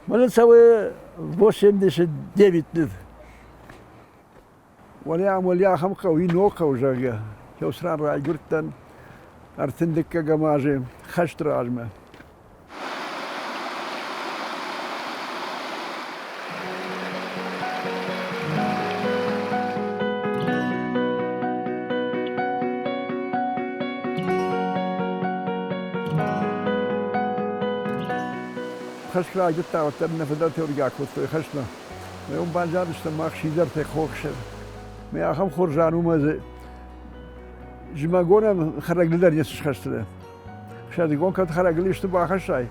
Мӕнӕ цӕуы 89 лет. Уӕле уӕле ахӕм хъӕу и ног хъӕу, зӕгъгӕ. Еусран райгуырдтӕн ӕртындыккӕгӕм азы хӕсты размӕ. Хӕст райдыдта, уӕддӕр нӕ фыдӕлтӕ уыргӕ кодтой хӕстмӕ. Мӕ уым баззадыстӕм мах сидзӕртӕй хохсӕр. Мӕ ахӕм хорз ран у мӕ дзы зымӕгонӕн хӕрӕгыл дӕр не схӕсдзынӕ. Сӕрдыгон кӕд хӕрӕгыл исты бахӕссай,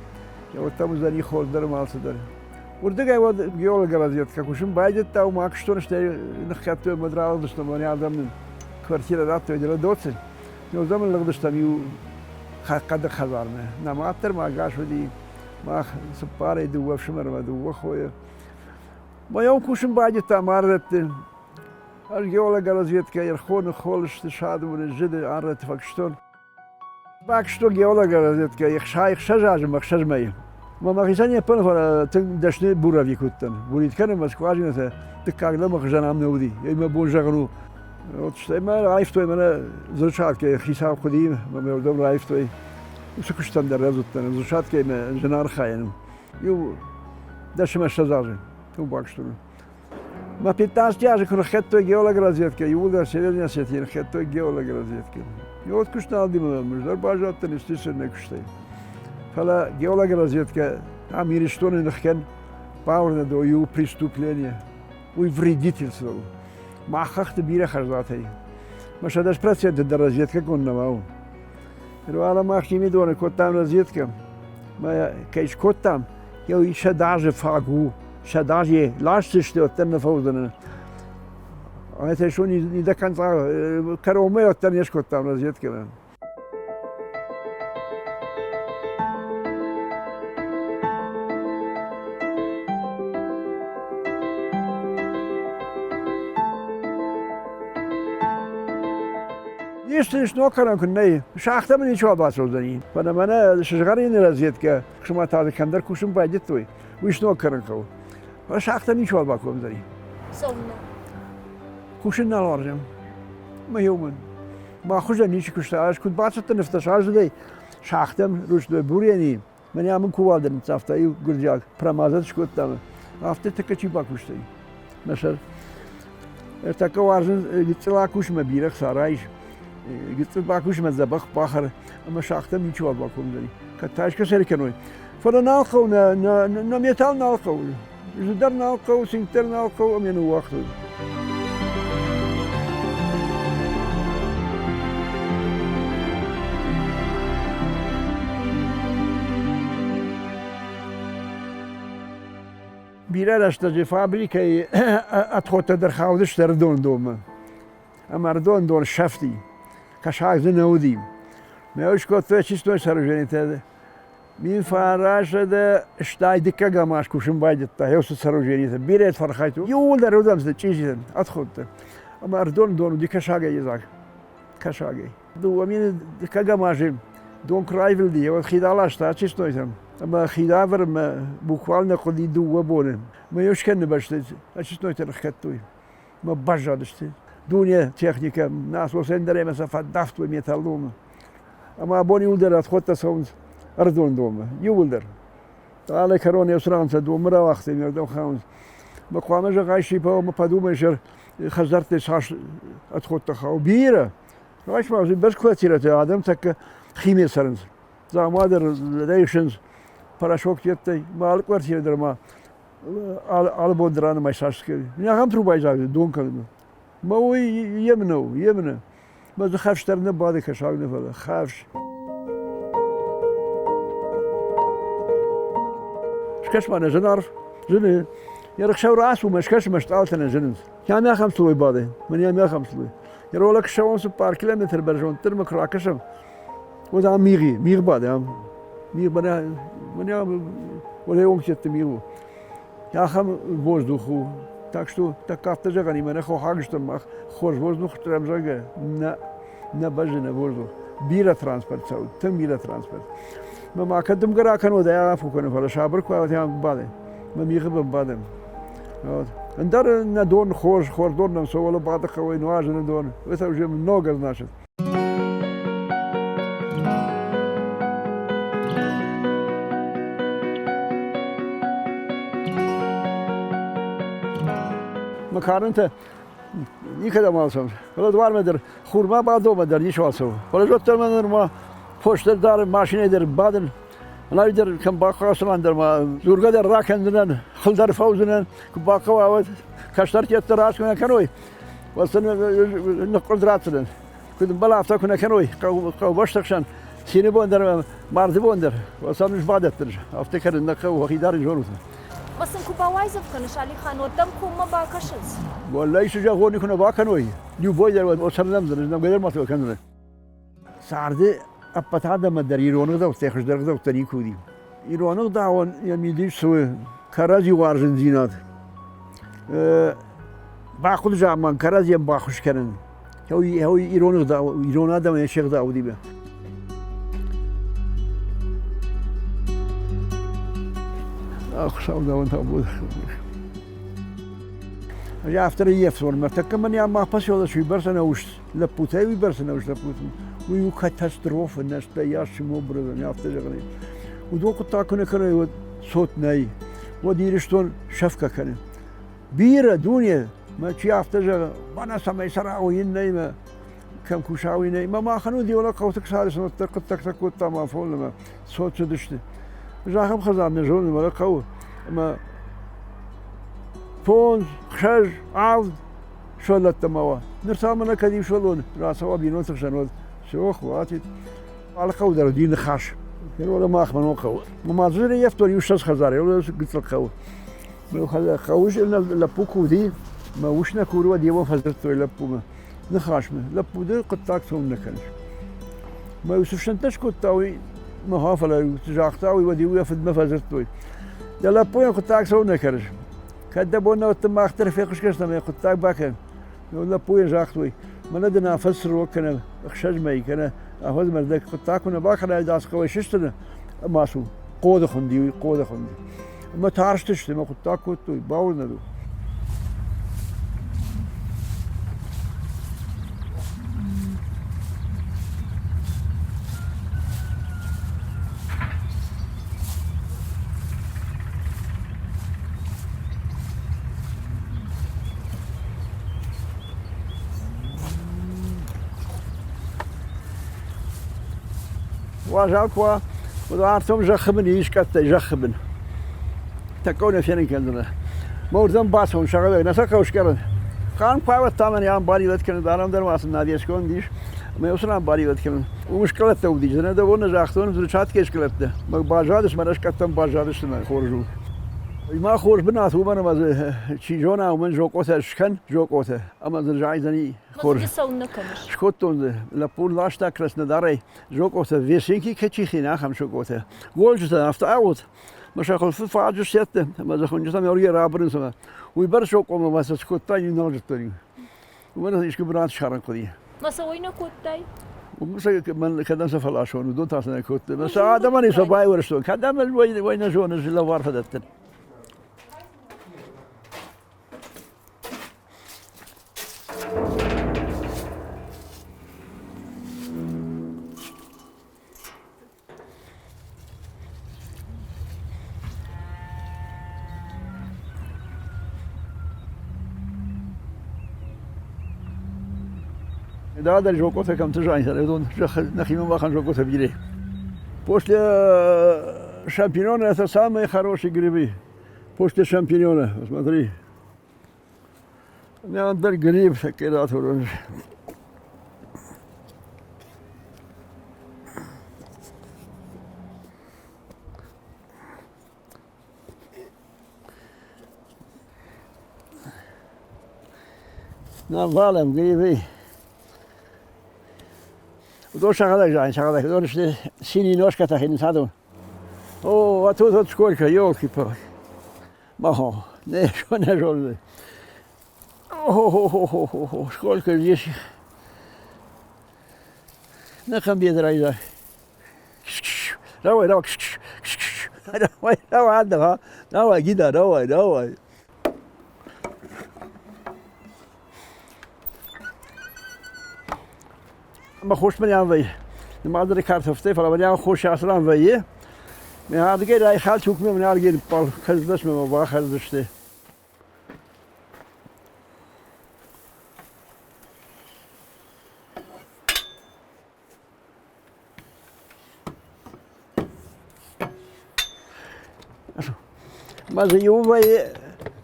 уӕд та уыдзӕни хорз дӕр ӕмӕ алцыдӕр. Уырдыгӕй уӕд геологоразведкӕ кусын байдыдта, уым акуыстон, стӕй ныххӕдтой ӕмӕ ралыгъдыстӕм, мӕнӕ адӕм нын квартирӕ радтой Делодоцы. Уырдӕм лыгъдыстӕм иу хъӕды хӕдзармӕ. Нӕ мад дӕр ма ӕгас уыди, мах цыппарӕй дыууӕ ӕфсымӕр ӕмӕ дыууӕ хойы. Мӕ кусын байдыдта мардӕтты. Ӕз геологоразведкӕйы ӕрхоны холысты садмуры зыды арӕтты фӕкуыстон. Бакуыстон геологоразведкӕйы ӕхсӕз азы мӕ ӕхсӕз мӕйы. Мӕ мӕхицӕн не ппӕн, фӕлӕ тынг дӕсны буровик уыдтӕн. Бурит кӕнын мӕ скважинӕтӕ дыккаг лӕмӕгъ ам нӕ уыди. Мӕ бон зӕгъын у. Вот стӕй мӕ раивтой мӕнӕ взрывчаткӕйы хицау хъуыди, мӕ мӕ уырдӕм раивтой. Уыцы куыстӕн дӕр рӕвдз уыдтӕн, взрывчаткӕйы мӕ зын архайӕн у. Иу 10 ӕмӕ 20 азы тынг бакуыстон. Мӕ 15 азы куы ныххӕдтой геологоразведкӕ, иууылдӕр Северный Осетийы ныххӕдтой геологоразведкӕ. Вот куыст нал димӕ, мыздӕр баззадтӕн, естественно, куыстӕй. Фӕлӕ геологоразведкӕ ам Ирыстоны ныххӕн бауырнӕд иу преступление, уый вредительство у. Мах хӕхты бирӕ хӕрзатӕй. Мӕ 100% дӕр разведкӕгонд нӕма у. Руала мах химидоны кодтам разведкӕ. Мӕ кӕй скодтам, еу 100 азы фаг у. 100 азы ласдзысты, уӕддӕр нӕ фӕуыдзӕнӕн. Это что не, не до конца, кӕронмӕ уӕддӕр не скодтам разведкӕмӕ. Исты сног кӕнӕн куы нӕй, шахтӕмӕ ничиуал бацӕудзӕни. Фӕлӕ мӕнӕ сызгъӕрины разведкӕ цыма та дзы кӕмдӕр кусын байдыдтой, уый сног кӕнын хъӕуы. Фӕлӕ шахтӕ ничиуал бакомдзӕни. Цӕуылнӕ? Кусын нал уарзӕм. Мӕ иумӕн. Мӕ хуызӕн ничи куыста. Ӕз куыд бацыдтӕн ӕфтӕсаздзыдӕй шахтӕм Русдой Бурени, мӕнӕ мын кувалдӕ ныццавта иу гуырдзиаг промазӕт скодта. Афтӕ тӕккӕ чи бакуыстай? Мӕ сӕр. Ӕртӕккӕ уарзын гыццыл акусмӕ бирӕ хца райс, гыццыл бакусмӕ дзӕбӕх бахӕр, ӕмӕ шахтӕм ничиуал бакомдзӕни. Кӕд та искӕцӕй кӕной. Фӕлӕ нал хъӕуы, нӕ металл нал хъӕуы. Зы дӕр нал хъӕуы, цинк дӕр нал хъӕуы, ӕмӕ ныууагътой. Бирӕ рӕстӕджы фабрикӕйы отходтӕ дӕр хаудысты ӕрдондонмӕ. Ӕмӕ ӕрдондон сӕфти. Кӕсаг дзы нӕ уыди. Мӕ скодтой чистой сооружениетӕ. Мин фӕразӕдӕ стай дыккӕгӕм аз кусын байдыдта еуцы сооружениетӕ. Бирӕ фӕрхайдтой. Иууылдӕр уыдӕм сты чъизитӕ, отходтӕ. Ӕмӕ ӕрдондон уыди кӕсагӕй йедзаг. Кӕсагӕй. 2000 дыккӕгӕм азы дон куы раивылди, уӕд хид аласта очистнойтӕм. Ӕмӕ хид ӕвӕрынмӕ буквально хъуыди дыууӕ боны. Мӕ йе скӕныны бӕсты очистнойтӕ ныххӕдтой. Мӕ баззадысты. Дуне техникӕ насос ӕндӕр ӕмӕ сӕ фӕдавтой металломы. Ӕмӕ абон иууылдӕр отходтӕ цӕуынц ӕрдзон донмӕ. Иууылдӕр. Алы кӕрон йӕ цырагъ сӕ донмӕ рауагътой, ме рдӕм хауынц. Мӕ хъуамӕ зӕгъай, Шипа, мӕ подумаешь, хӕдзӕрттӕй цас отходтӕ хауы. Бирӕ. Райс-ма, бӕрз квартирӕтӕ адӕм тӕккӕ химийӕ цӕрынц. Дзаума дӕр райсынц порошок деттӕй. Ма алы квартирӕ дӕр ма алы бон дӕр ранымай цас Ахӕм трубайы дзаг дон кӕнын. Ма уый емынӕ у, емынӕ. Мӕ дзы хӕфс дӕр нӕ бады кӕсаг нӕ фӕлӕ хӕфс. Скӕс-ма нӕ зынаргъ, зыны. Йӕ рыхсӕв рацу мӕ скӕс мӕ стъалытӕ нӕ зынынц. Кӕм ахӕм слой бады, мӕнӕ ахӕм слой. Йӕ ролик ссӕуӕм 4 километр бӕрзонддӕр мӕ куы ракӕсӕм, уӕд ам мигъи, мигъ бады ам. Мигъ мӕнӕ, мӕнӕ уӕле онгтӕтты мигъ у. Ахӕм воздух у. Так что так афтӕ зӕгъӕн и мӕнӕ хохаг стӕм мах хорз воздух стӕм, зӕгъгӕ, нӕ, нӕ бӕззы нӕ воздух. Бирӕ транспорт цӕуы, тынг бирӕ транспорт. Мӕ ма кӕд дымгӕ ракӕнод, ӕй афу кӕны, фӕлӕ сабыр куы ауӕтӕ бады. Мӕ мигъы бын бадӕм. Вот. Ӕндӕр нӕ дон хорз, хорз дон нӕм цӕуы, бады хъӕуӕй нуазыны дон. Это уже много значит. Мӕ карӕнтӕ никӕдӕм ацӕуынц. Фӕлӕ дуармӕ дӕр, хурмӕ бадомӕ дӕр ницыуал цӕуы. Фӕлӕ уӕддӕр мӕ нырма фос дӕр дарын, машинӕ дӕр бадын. Ӕнӕуи дӕр кӕм бахъӕуа, дӕр ма дзургӕ дӕр ракӕндзынӕн, хыл дӕр фӕуыдзынӕн, куы бахъӕуа, уӕд кӕстӕртӕ дӕр раст куы нӕ кӕной, уӕд сын ныхъхъуырд ратдзынӕн. Куыд ӕмбӕла, афтӕ куы нӕ кӕной хъӕубӕсты хсӕн, цины бон дӕр, марды бон дӕр, уӕд сӕм ӕз бадӕттын. Афтӕ кӕнын нӕ хъӕуы, уӕхи дӕр зонут. Ма сын куы бауайдзӕф кӕныс, Алихан, уӕд дӕм коммӕ бакӕсынц? Уӕллӕй, цы зӕгъон, куы нӕ бакӕной, любой дӕр уӕд сӕрнӕмдзӕн, нӕмгӕ дӕр ма цы кӕндзӕн. Царды ӕппӕт адӕмӕн дӕр ирон ӕгъдӕуттӕй хуыздӕр ӕгъдӕуттӕ никуы уыди. Ирон ӕгъдауӕн йӕ мидис у кӕрӕдзи уарзындзинад. Бахъуыд заман кӕрӕдзийӕн баххуыс кӕнын. Ирон ӕгъдау, ирон адӕмӕн се гъдау уыди. Хуыцау дӕуӕн табу. Афтӕ йе фсонмӕ тӕккӕ мӕн йӕ мах поселочы уыйбӕрц ӕнӕуст лӕппутӕй уыйбӕрц ӕнӕуст лӕппутӕ. Уый у катастрофа, настоящим образом, афтӕ зӕгъын. Уыдон хъуыддаг куы нӕ кӕной, уӕд цот нӕй. Уӕд Ирыстон сӕфгӕ кӕны. Бирӕ дуне, мӕ чи афтӕ зӕгъы, мӕнӕ цӕмӕй цӕра, уый нӕй мӕ кӕм куса, уый нӕй. Мӕ махӕн уыди уӕлӕ хъӕуты ксарысын уӕддӕр хъуыддӕгтӕ кодтам афонмӕ, цот цыдысты. Ӕз ахӕм хӕдзар нӕ зонын, уӕлӕ хъӕуы. Ӕмӕ фондз, хсӕз, авд сывӕллӕттӕ ма уа. Ныр та мӕнӕ кӕд иу сывӕллон рацӕуа бинонты хсӕн, уӕд все, хватит. Алы хъӕуы дӕр уыди ныхас. Уӕлӕ махмӕ ног хъӕуы. Ма дзы реййӕфтон иу 20 хӕдзары, гыццыл хъӕуы. Хъӕуы лӕппу куы уыди, мӕ ус нӕ куры, уӕд йемӕ фӕдзырдтой лӕппумӕ ныхасмӕ. Лӕппу дӕр хъуыддаг цӕуын нӕ кӕныс. Мӕ ус ӕфсӕнттӕ скодта, уый мӕ фӕлӕ загъта, уый уӕд-иу йӕ фыдмӕ фӕдзырдтой. Дӕ лӕппуйӕн хъуыддаг цӕуын нӕ кӕныс. Кӕд дӕ бон нӕ уыд, мах дӕр фехъусгӕ ӕмӕ хъуыддаг бакӕн. Лӕппуйӕн загътой, мӕнӕ дын афӕдз цы рог кӕнӕ ӕхсӕз мӕй кӕнӕ афӕдзмӕ ӕрдӕг хъуыддаг куы нӕ бакӕнай, дӕ хъӕуӕй сыстыны ӕмӕ ацу. Хъоды хуынди, уый хъоды хуынди. Ӕмӕ тарстысты ӕмӕ хъуыддаг кодтой, бауырнӕд у. Уазал куы уа, уӕд артом зӕххы бын искӕдтӕй зӕххы бын. Тӕккӕ нӕ фенын кӕндзынӕ. Мӕ уырдӕм бацӕуын сӕгъӕдӕг, нӕ сӕ хъӕуы скъӕрын. Хъарм куы та мӕн ам барилӕт кӕнын, дарӕм дӕр ма сын надесконд ис. Ӕмӕ уыцы ран барилӕт кӕнын. Уым скъӕлӕттӕ уыдис, нӕ дӕ бон нӕ загътон, взрывчаткӕйы скъӕлӕттӕ. Мӕ баззадысты, мӕ скъӕттӕм баззадысты, мӕ хорз у. Ма хорз бынат уымӕн ӕмӕ дзы чи зона, уымӕн зокъотӕ скӕн, зокъотӕ, ӕмӕ дзы зайдзӕни хорз. Цӕуыннӕ кӕныс? Скодтон дзы. Лӕппу ласта Краснодарӕй зокъотӕ, Весенки Качихин, ахӕм зокъотӕ. Голджытӕ афтӕ ауд, мӕ сӕ хуылфы фаджыс сӕтты, ӕмӕ дзы хуынджытӕм ӕргӕ рабырынц ӕмӕ уыйбӕрц зокъомӕ ма сӕ скодта, иу нал зыдтон. Уымӕн искуы бынат ссарын хъуыди. Ма сӕ уый нӕ кодтай? Уым сӕ кӕдӕм сӕ фӕласон, уыдон та сӕ нӕ кодтой. Сӕ адӕмӕн сӕ байуӕрстон. Кӕдӕм уый нӕ зоныс, лӕвар фӕдӕттын. Дада зокъотӕ кӕмты зайынц, уыдон нӕхимӕ махӕн зокъотӕ бирӕ. После шампиньона это самые хорошие грибы. После шампиньона, посмотри. Ӕндӕр гриб такие Навалом грибы. Уыдон сӕхӕдӕг зайынц, сӕхӕдӕг. Уыдон сты синий ножкӕтӕ хинцадон. О, а тут вот сколько, елки-палки. Ого, не, не жорны. Ого, сколько здесь. На компьютер айда. Давай, давай. Давай, давай, давай, давай, Гида, давай, давай. Мӕ хос мӕнӕн вӕййы. Нымадӕры картӕфтӕй, фӕлӕ мӕнӕн хос ацы ран вӕййы. Мӕ ардыгӕй райхал чукмӕ мӕн ардыгӕй ныппал кӕрдзӕсмӕ мӕ бахӕрдзысты. Мӕ дзы иу вӕййы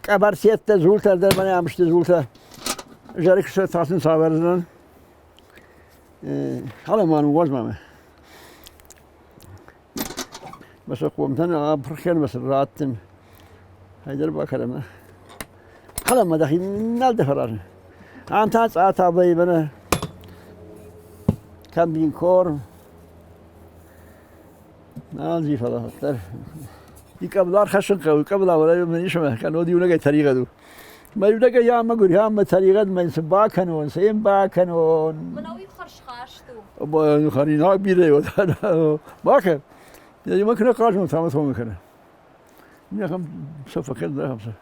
къӕбӕрсеттӕ, дзултӕ дӕр мӕнӕ ам сты дзултӕ. Зӕрыхсы та сын сӕвӕрдзынӕн. Халаман уадз-ма мӕ. Мӕ сӕ хъомтӕн апырх кӕн, мӕ сын раттын. Хайдӕр бакӕнӕм. Халамма дӕхи нал дӕ фӕразын. Ам та цъата вӕййы мӕнӕ комбинкорм. Нал зи фӕлӕ уӕддӕр. И къӕбла ӕрхӕссын хъӕуы, къӕбла уӕлӕ мын ис ӕмӕ кӕннод иунӕгӕй тӕригъӕд у. Мӕ иунӕгӕй йа мӕгуыр, йа мӕ тӕригъӕд мӕ цы бакӕнон, цы йын бакӕнон. Мӕнӕуи хӕрзхаст у. Хӕринаг бирӕ бакӕ. Йемӕ куы нӕ хъазон, та мӕ цомы кӕны. Ахӕм сӕ фӕкӕн, ахӕм сӕ.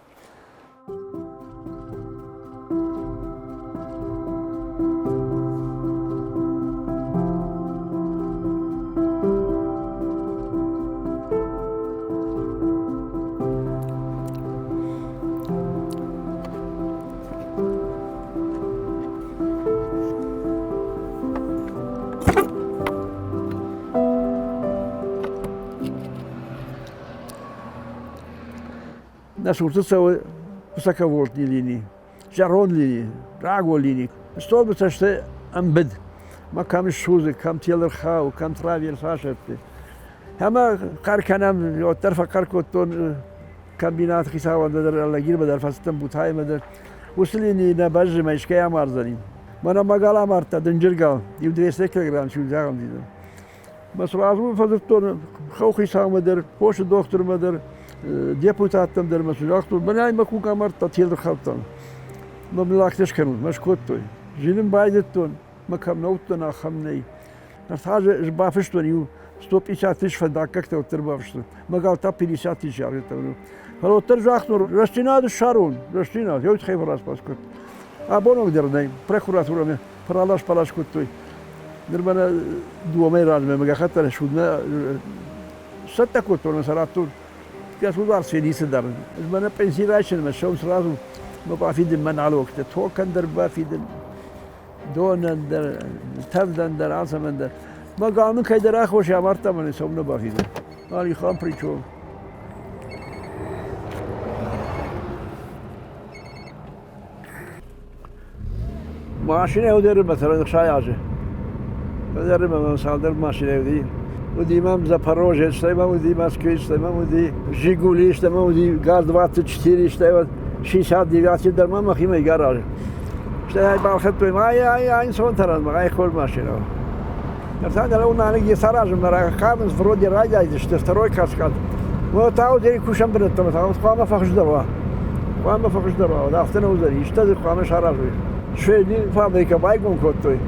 Нӕ цурты цӕуы высоковольтный лини, зӕронд лини, рагон лини. Столбы цӕсты ӕмбыд. Ма кӕм ссудзы, кӕм тел ӕрхауы, кӕм травел фӕсӕтты. Ӕмӕ хъӕр кӕнӕм, уӕддӕр фӕхъӕр кодтон комбинаты хицауӕн дӕр, Алагирмӕ дӕр фӕцыдтӕн Бутаймӕ дӕр. Уыцы лини нӕ бӕззы, мӕ искӕй амардзӕни. Мӕнӕ мӕ гал амардта, дынджыр гал, иу 200 килограмм чи зӕгъӕм дидӕн. Мӕ сразу фӕдзырдтон хъӕухицаумӕ дӕр, фосы дохтырмӕ дӕр, депутаттӕм дӕр мӕ загътон, мӕнӕй мӕ кук амардта, тел рхаудтан. Мӕ мын лактӕ скӕнут, мӕ скодтой. Зилын байдыдтон, мӕ кӕм нӕ уыдтӕн, ахӕм нӕй. Ныр та ӕз бафыстон иу 150 тысяч фӕндаггӕгтӕ уӕддӕр бафыстон. Мӕ гал та 50 тысяч аргътӕ. Фӕлӕ уӕддӕр загътон, рӕстдзинад ссарон, рӕстдзинад, еу тыххӕй фӕраспас кодтой. Абон онг дӕр нӕй, прокуратурӕмӕ фӕралас-палас кодтой. Ныр мӕнӕ дыууӕ мӕйы размӕ мӕ гӕххӕттӕ судмӕ сцӕттӕ кодтон ӕмӕ сӕ радтон. Государстве ницы дарын. Ӕз мӕнӕ пенси райсынмӕ ссӕуын сразу мӕ бафидын мӕ налогтӕ, токӕн дӕр бафидын, донӕн дӕр, тӕвдӕн дӕр, алцӕмӕн дӕр. Мӕ гал мын кӕйдӕр аххосӕй амардта, мӕнӕ сӕум нӕ бафидын. Алихан при чем? Машинӕ уыди مثلا 60 азы. Уыди мӕм цалдӕр машинӕ уыди. Уыди мӕм Запорожец, стӕй мӕм уыди Москвич, стӕй мӕм уыди Жигули, стӕй мӕм уыди ГАЗ-24, стӕй вот 69 дӕр ма мӕхимӕ гаражы. Стӕй ай балхӕдтой, ай, ай, ай, ӕнцонтӕрӕн, ай хорз машинӕ у. Ныр та ныр уынӕныг йе саразынмӕ рахъавынц, вроде райдайдзысты второй каскад. Вот та уыдзӕни кусӕн бынӕттӕ, та хъуамӕ фӕхуыздӕр уа. Хъуамӕ фӕхуыздӕр уа, афтӕ нӕ уыдзӕни, исты дзы хъуамӕ саразой. Швейный фабрикӕ байгом кодтой.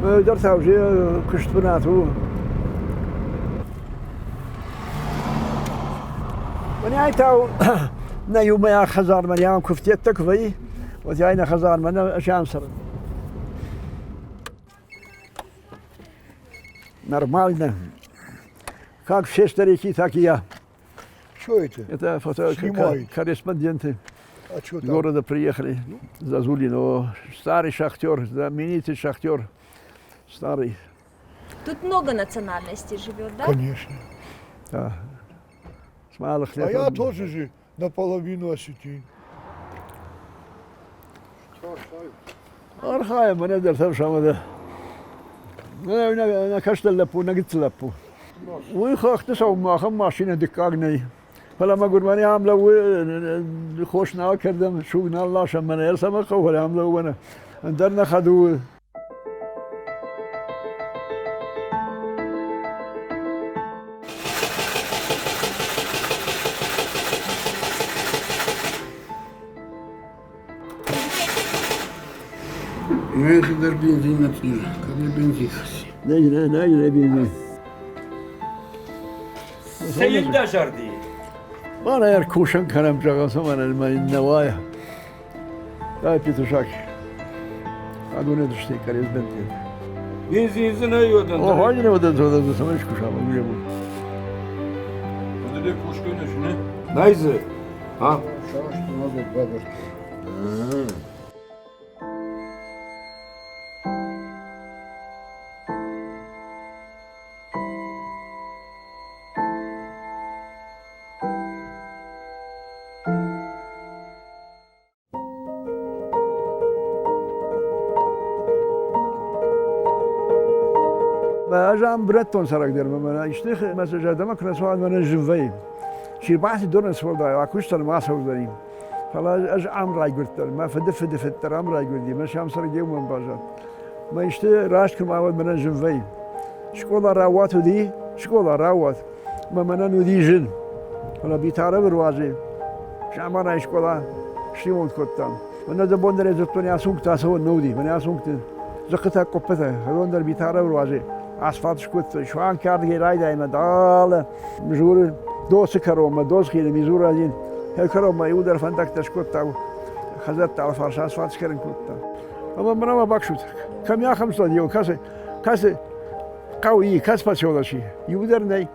Дӕр та уже куыст бынат у. Мӕнӕ та нӕ иумӕйаг хӕдзармӕ не куывдтӕ куы вӕййы, уӕд ай нӕ хӕдзармӕ нӕ зиан цӕрын. Нормально. Как все старики, так и я. Что это? Это фото корреспонденты а что там? города приехали. Зазулин, старый шахтер, знаменитый шахтер, старый. Тут много национальностей живет, да? Конечно. Да. С малых лет. А я тоже же наполовину осетин. Архайӕм, мӕнӕ дӕр тӕрсӕм дӕ. Нӕ кӕстӕр лӕппу, нӕ гыццыл лӕппу. Уый хӕхты сӕумӕ ахӕм машинӕ дыккаг нӕй. Фӕлӕ мӕгуыр мӕнӕ ам лӕууы, хос нал кӕрдӕм, суг нал ласӕм, мӕнӕ ӕрцӕмӕ хъӕуы, фӕлӕ ам лӕууы, ӕндӕр нӕ хӕдуы. Ну, это бензин на кабель бензин. Не, не, не, не бензин. Цы дӕ зӕрди? Мӕнӕ ӕркусӕн кӕнӕм, зӕгъӕм, цӕмӕн мӕ нӕ уайа. Дай петушак. Адоне душте корреспондент. Бензин дзы нӕй уӕдӕн. О, хойне уӕдӕн уӕдӕн цӕмӕй скусам, уый у. Уыдыде кусгӕ не? Нӕй дзы. А? Шашты надо бабушка. Ӕз ам бынӕттон цӕрӕг дӕр мӕ исты мӕ зӕрдӕмӕ куы нӕ цӕуа, мӕнӕ зын вӕййы. Чи рбацыд, донӕн суӕлдай, акуыстӕн ма ацӕудзӕни. Фӕлӕ ӕз ам райгуырдтӕн, мӕ фыды фыды фыд дӕр ам райгуырди, мӕ сӕм цӕргӕ уымӕн баззад. Мӕ исты раст куы ма уӕд мӕнӕн зын вӕййы. Скъола рауат уыди, скъола рауат. Мӕ мӕнӕн уыди зын. Фӕлӕ Битаровы руаджы заманайы скъола сремонт кодтам. Мӕнӕ дӕ бон дӕр дзырдтон, ацы уынгты ацӕуӕн нӕ уыди. Мӕнӕ ацы уынгты дзыхъхъытӕ, къуыппытӕ, уыдон дӕр Битаровы руаджы асфальт скодтой. Суанг кӕрдгӕй райдайӕмӕ далӕ Мызуры досы кӕронмӕ, Досхины Мизуры один кӕронмӕ иу дӕр фӕндӕгтӕ скодта, хӕдзӕртты алфарс асфальт скӕнын кодта. Ӕмӕ мӕнӕ ма баксут, кӕм ахӕм стадион, кӕцы, кӕцы хъӕу и, кӕцы поселочы, иу дӕр нӕй.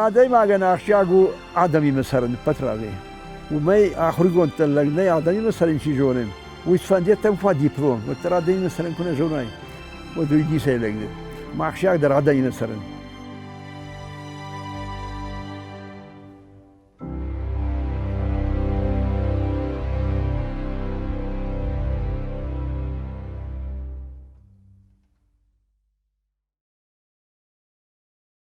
Адӕймагӕн ахсджиаг у адӕмимӕ цӕрын ӕппӕт разӕй. Уымӕй ахуыргонддӕр лӕг нӕй, адӕмимӕ цӕрын чи зоны, уый цыфӕндыйӕдтӕм куы уа диплом, уӕддӕр адӕмимӕ цӕрын куы нӕ зонай, уӕд уый дисӕй лӕг дӕ. Мӕ ахсджиагдӕр адӕмимӕ цӕрын.